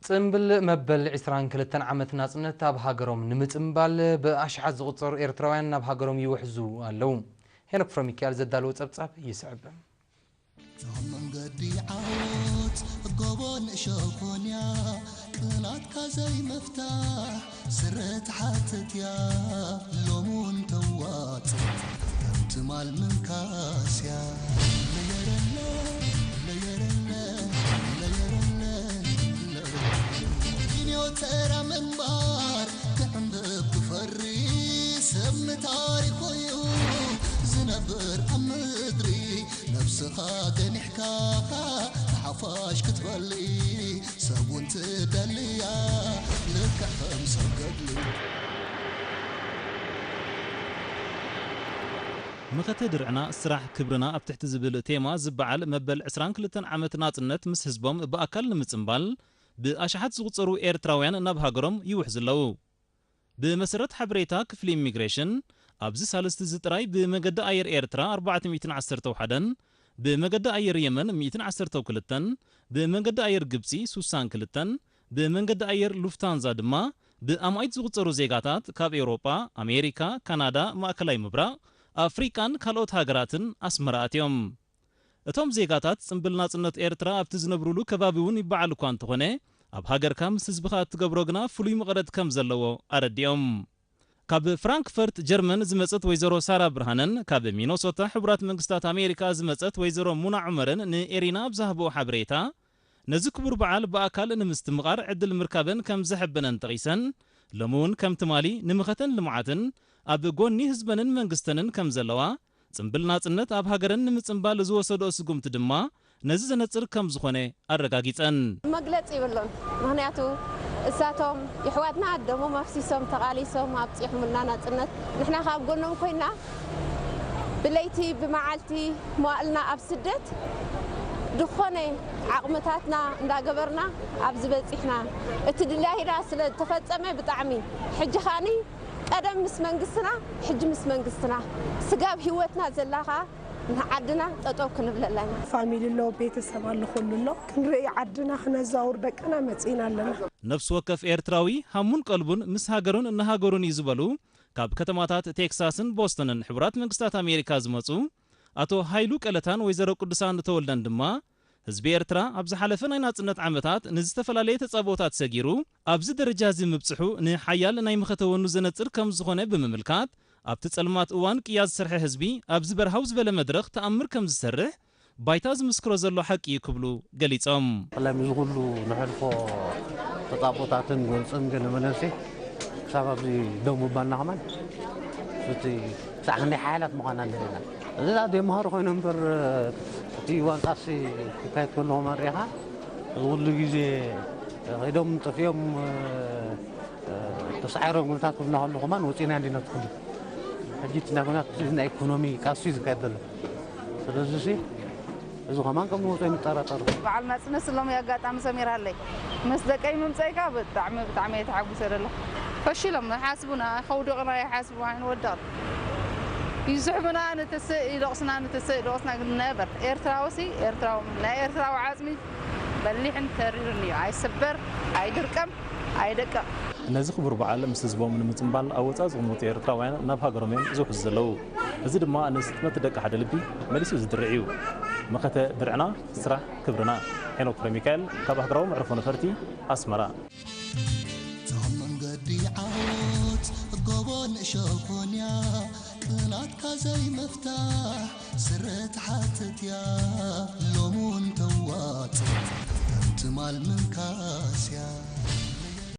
ጽምብል መበል ዕስራን ክልተን ዓመት ናጽነት ኣብ ሃገሮም ንምጽምባል ብኣሽሓት ዝቑጸሩ ኤርትራውያን ናብ ሃገሮም ይውሕዙ ኣለዉ። ሄኖክ ፍረሚካኤል ዘዳለዎ ጸብጻብ ይስዕብ። እቶም መንገዲ ዓወት ጎቦ ንእሾኾንያ፣ ቅናትካ ዘይምፍታሕ ስረ ትሓትት እያ። ሎሚ እውን ተዋጽእ ከም ትማል ምንካስ እያ። ለየረለ፣ ለየረለ፣ ለየረለ፣ ለየረለ። ኪንዮ ተራ ምንባር ክዕንብብ ክፈሪ ሰብ ንታሪኹ እዩ ዝነብር ኣብ ምድሪ። ነብስኻ ገኒሕካ ንሓፋሽ ክትበሊ ሰብ እውን ትደልያ ልክዕ ከም ሰብ ገድሊ። መኸተ ድርዕና ስራሕ ክብርና ኣብ ትሕቲ ዝብል ቴማ ዝበዓል መበል ዕስራን ክልተን ዓመት ናጽነት ምስ ህዝቦም ብኣካል ንምጽምባል ብኣሽሓት ዝቑጸሩ ኤርትራውያን ናብ ሃገሮም ይውሕዙ ኣለዉ። ብመሰረት ሓበሬታ ክፍሊ ኢሚግሬሽን፣ ኣብዚ ሳልስቲ እዚ ጥራይ ብመገዲ ኣየር ኤርትራ ኣርባዕተ ሚእትን ዓሰርተ ሓደን፣ ብመገዲ ኣየር የመን ሚእትን ዓሰርተ ክልተን፣ ብመገዲ ኣየር ግብጺ ሱሳን ክልተን፣ ብመንገዲ ኣየር ሉፍታንዛ ድማ ብኣማኢት ዝቑጸሩ ዜጋታት ካብ ኤውሮጳ፣ ኣሜሪካ፣ ካናዳ፣ ማእከላይ ምብራቕ፣ ኣፍሪቃን ካልኦት ሃገራትን ኣስመራ ኣትዮም። እቶም ዜጋታት ጽምብል ናጽነት ኤርትራ ኣብቲ ዝነብሩሉ ከባቢ እውን ይበዓል እኳ እንተኾነ፣ ኣብ ሃገርካ ምስ ህዝብኻ እትገብሮ ግና ፍሉይ መቐረት ከም ዘለዎ ኣረዲኦም። ካብ ፍራንክፈርት ጀርመን ዝመጸት ወይዘሮ ሳራ ብርሃነን ካብ ሚኖሶታ ሕቡራት መንግስታት ኣሜሪካ ዝመጸት ወይዘሮ ሙና ዑመርን ንኤሪና ኣብ ዝሃብኦ ሓበሬታ፣ ነዚ ክቡር በዓል ብኣካል ንምስትምቓር ዕድል ምርካበን ከም ዘሐበነን ጠቒሰን፣ ሎሚ እውን ከም ትማሊ ንመኸተን ልምዓትን ኣብ ጎኒ ህዝበንን መንግስተንን ከም ዘለዋ፣ ጽምብል ናጽነት ኣብ ሃገረን ንምጽምባል ዝወሰድኦ ስጉምቲ ድማ ነዚ ዘነጽር ከም ዝኾነ ኣረጋጊጸን። መግለጺ ይብሎን። ምኽንያቱ እሳቶም የሕዋትና ደሞም ኣፍሲሶም ተቓሊሶም ኣብጺሑምልና ናጽነት፣ ንሕና ካብ ጎኖም ኮይና ብለይቲ ብመዓልቲ መዋእልና ኣብ ስደት ዝኾነ ዓቕምታትና እንዳገበርና ኣብዚ በጺሕና። እቲ ድላይና ስለ ዝተፈጸመ ብጣዕሚ ሕጂ ኸኣኒ ቀደም ምስ መንግስትና፣ ሕጂ ምስ መንግስትና። ስጋብ ህይወትና ዘላ ኸኣ ንዓድና ጠጠው ክንብለላ ኢና። ፋሚሊ ኣሎ፣ ቤተሰብ ኣሎ፣ ኩሉ ኣሎ። ክንርኢ ዓድና ክነዛውር ደቅና መጺእና ኣለና። ነፍሲ ወከፍ ኤርትራዊ ሃሙን ቀልቡን ምስ ሃገሩን ንሃገሩን እዩ ዝበሉ ካብ ከተማታት ቴክሳስን ቦስተንን ሕቡራት መንግስታት ኣሜሪካ ዝመጹ ኣቶ ሃይሉ ቀለታን ወይዘሮ ቅዱሳን ተወልደን ድማ፣ ህዝቢ ኤርትራ ኣብ ዝሓለፈ ናይ ናጽነት ዓመታት ንዝተፈላለየ ተጻብኦታት ሰጊሩ ኣብዚ ደረጃ እዚ ምብጽሑ ንሓያል ናይ መኸተ ወኑ ዘነጽር ከም ዝኾነ ብምምልካት፣ ኣብቲ ጸልማት እዋን ቅያ ዝሰርሐ ህዝቢ ኣብዚ በርሃው ዝበለ መድረኽ ተኣምር ከም ዝሰርሕ ባይታ ዝምስክሮ ዘሎ ሓቂ እዩ ክብሉ ገሊጾም። ብፍላይ ምስዚ ኩሉ ነሕልፎ ተጻብኦታትን ጎንጽን ገለ መለሲ ክሳብ ኣብዚ ደው ምባልና ከማን እቲ ክሳዕ ክንደይ ሓያላት ምዃና ንርኢ ኢና። እዚ ደኣ ዘይመሃሩ ኮይኖም እምበር እቲ እዋን ቃልሲ ክካየድ ከሎ ከማን ርኢኻ እዚ ኩሉ ግዜ ከይዶም ጠፊኦም ተሳዒሮም ኩነታት ክብልና ከሎ ከማን ወጺእና እንዲና ትኽሉ ሕጂ እቲ ናይ ኩናት እዚ ናይ ኢኮኖሚ ቃልሲ እዩ ዝካየድ ዘሎ። ስለዚ እዚ ከማን ከም ንወጾ ይንጠራጠሩ። በዓል ናጽነት ሎሚ ኣጋጣሚ ሰሚራለይ ምስ ደቀይ ምምጸይካ ብጣዕሚ ብጣዕሚ እየ ተሓጉሰ ዘለኹ። ፈሺሎም ይሓስቡና፣ ከውድቕና ይሓስቡ ኣይንወድቕን። ይስሕቡና ንትስእ ይደቕስና ንትስእ ይደቕስና ግን ነበር። ኤርትራዊ ሲ ኤርትራዊ ናይ ኤርትራዊ ዓጽሚ በሊሕን ተሪርን እዩ። ኣይስበር ኣይድርቀም። ኣይደቀቕ። ነዚ ክቡር በዓል ምስ ህዝቦም ንምጽንባል ኣብ ወጻኢ ዝቕመጡ ኤርትራውያን ናብ ሃገሮም እዮም ዝውሕዙ ዘለዉ። እዚ ድማ ንስጥመት ደቂ ሓደ ልቢ መሊሱ ዝድርዕ እዩ። መኸተ ድርዕና ስራሕ ክብርና። ሄኖክ ፍረሚካኤል ካብ ሃገራዊ መዕርፎ ነፈርቲ ኣስመራ። እታ መንገዲ ዓወት ጎቦ ንእሾኾንያ ቅናትካ ዘይምፍታሕ ስረ ትሓትት እያ ሎሚ እውን ተዋጽእ ከም ትማል ምን